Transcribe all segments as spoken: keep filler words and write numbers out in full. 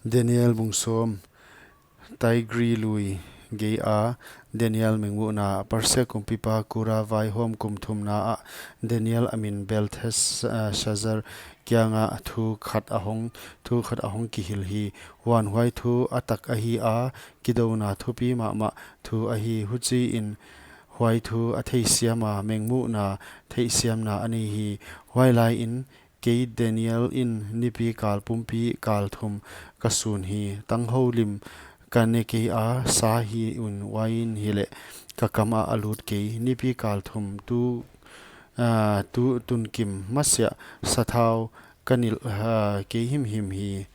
Daniel bung sawm. Tigris lui gei a Daniel mengmuhna. Persia kumpipa Kura vaihawm kum thumna ah Daniel a min Belteshazzar kiangah thu khat a hong, thu khat a hong kihilh hi. Huan huai thu a tak ahi a, kidouna thupi mahmah thu ahi. Huchiin huai thu a theisiam a, mengmuhna theihsiamna a nei hi. Huailaiin kei Daniel in nipi kal pumpi kal thum ka sun hi. Tanghou lim ka ne kei a, sa hi un uain hileh ka kam ah a lut kei. Nipi kal thum tu, ah, tu tunkim masiah sathau ka nilh, ah, kei himhim hi.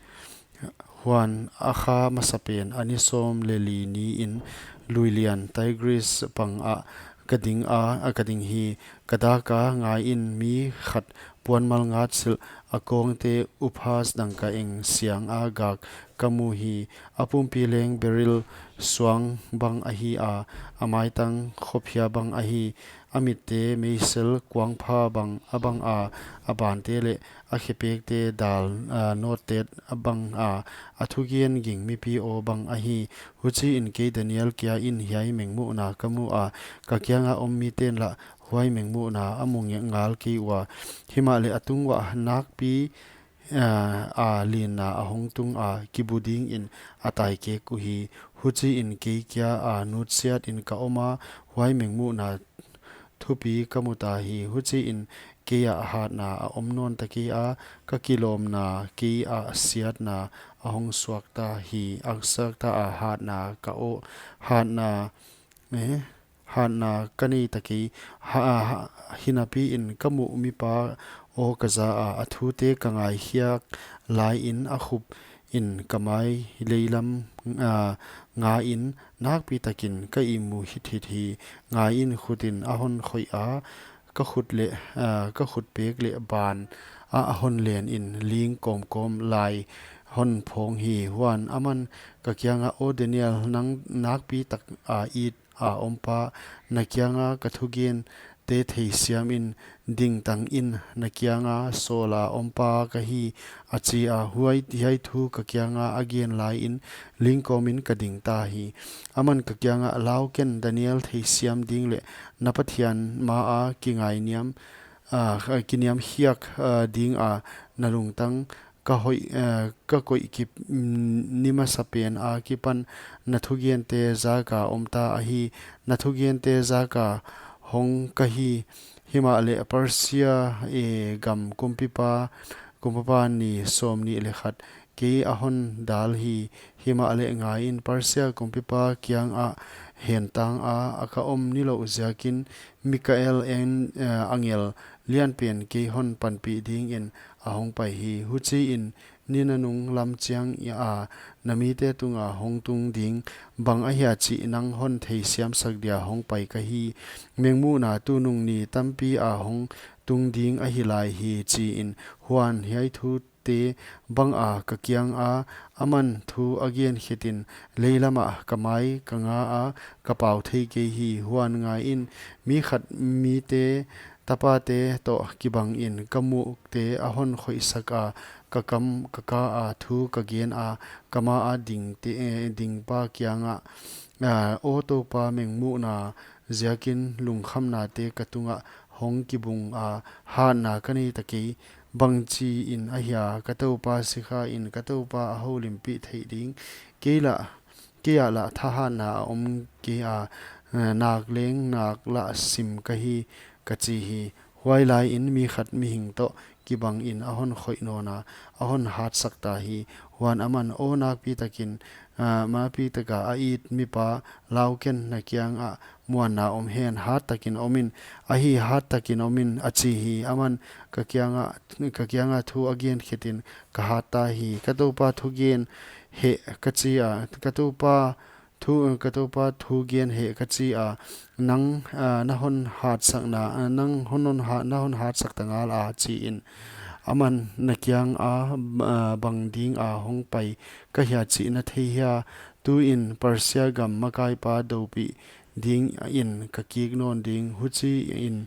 Huan a kha masapen a ni sawm leh li niin luilian Tigris pang ah ka ding a, a ka ding hi. Ka dak a, ngaiin, mi khat puanmal ngat silh, a kawngte uphas dangkaeng siang a gak ka mu hi. A pumpi leng beril suang bang ahi a, a maitang khophia bang ahi. A mitte meisel kuangpha bang a bang a, a bante leh a khepekte dal, ah, nawttet a bang a, a thugen ging mipi aw bang ahi. Huchiin kei Daniel kia in hiai mengmuhna ka mu a, ka kianga om miten lah huai mengmuhna a mu nge-, ngal kei ua. Himahleh a tung uah nakpi, ah, a linna a hong tung a, kibu dingin a tai kek uhi. Huchiin kei kia a nutsiatin ka om a, huai mengmuhna thupi ka mu ta hi. Huchiin kei ah hatna a om nawn ta kei a, ka kilawmna kei ah siatna a hong suak ta hi. A suak ta a, hatna ka aw, hatna, eh, hatna ka nei ta kei. Ha, ha, hinapiin ka muh mipa aw ka za a, a thute ka ngaikhiak laiin a khup in ka mai leilam, ah, ngain nakpitakin ka ihmu hithit hi. Ngaiin, khutin a hon khoih a, ka khut leh, ah, ka khutpek leh ban ah a hon lenin ling kawmkawm lai hon phawng hi. Huan aman ka kiangah, "Aw Daniel, nang nakpitak a it a ompa, na kianga ka thugente theisiamin dingtangin, na kianga sawla ompa ka hi," a chi a. Huai, hiai thu ka kianga a gen laiin ling kawmin ka ding ta hi. Aman ka kiangah, "Lau ken, Daniel theisiam ding leh na Pathian maa kingainiam, ah, kiniamkhiak, ah, dinga na lungtang ka hoih, eh, ka koih kip, mm, ni masapen akipan na thugente zaka om ta ahi. Na thugente zaka hong ka hi. Himahleh Persia, eh, gam kumpipa, kumpipa ni sawmnih leh khat kei a hon dal hi. Himahleh ngaiin, Persia kumpipa kiangah hentang a, a ka om nilouh ziakin Mikael en, eh, angel lianpen kei hon panpih dingin a hong pai hi. Huchiin ni nanung lam chiang a na mite tunga hong tung ding bang ahia chih nang hon theisiamsak dia hong pai ka hi. Mengmuhna tunung ni tampi a hong tung ding ahi lai hi," chiin. Huan hiai thute banga ka kianga aman thu a gen khitin leilamah ka mai ka nga a, ka pau thei kei hi. Huan ngaiin, mi khat mite tapate toh kibangin ka muhte a hon khoihsak a, ka kam ka ka a, thu ka gen a, ka maa dingte, eh, dingpa kiangah, ah, "Aw Toupa, mengmuhna ziakin lungkhamnate ka tungah hong kibung a, hatna ka nei ta kei. Bangchiin ahia ka Toupa sikhain ka Toupa a houlimpih theih ding? Kei lah, kei ah lah thahatna a om kei a, eh, nak leng nak lah sim ka hi," ka chi hi. Huailaiin mi khat mihing toh kibangin a hon khoih nawn a, a hon hatsak ta hi. Huan aman, "Aw nakpitakin, ah, nakpitaka a it mipa, lau ken, na kiangah muanna om hen, hattakin omin, ahi, hattakin omin," a chi hi. Aman ka kiangah, ka kiangah thu a gen khitin ka hat ta hi. Ka Toupa thugen heh ka chi a, ka Toupa thu, ka Toupa thugen heh ka chi a, nang, ah, na hon hatsakna, ah, nang hon, hon ha, na hon hatsak ta ngal a, chiin. Aman, "Na kianga, ah, bang dinga hong pai ka hia chih na thei hia? Tuin Persia gam makaipa doupih dingin ka kik nawn ding. Huchiin,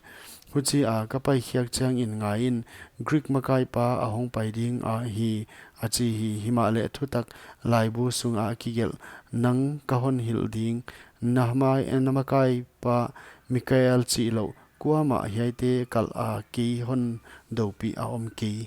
huchia ka paikhiak chiangin ngaiin, Greek makaipa a hong pai ding ahi," a chi hi. Himahleh thutak laibu sungah a kigelh, nang ka hon hilh ding, na mai-, na makaipa Mikael chihlouh kuamah hiaite kalh a kei hon doupih a om kei.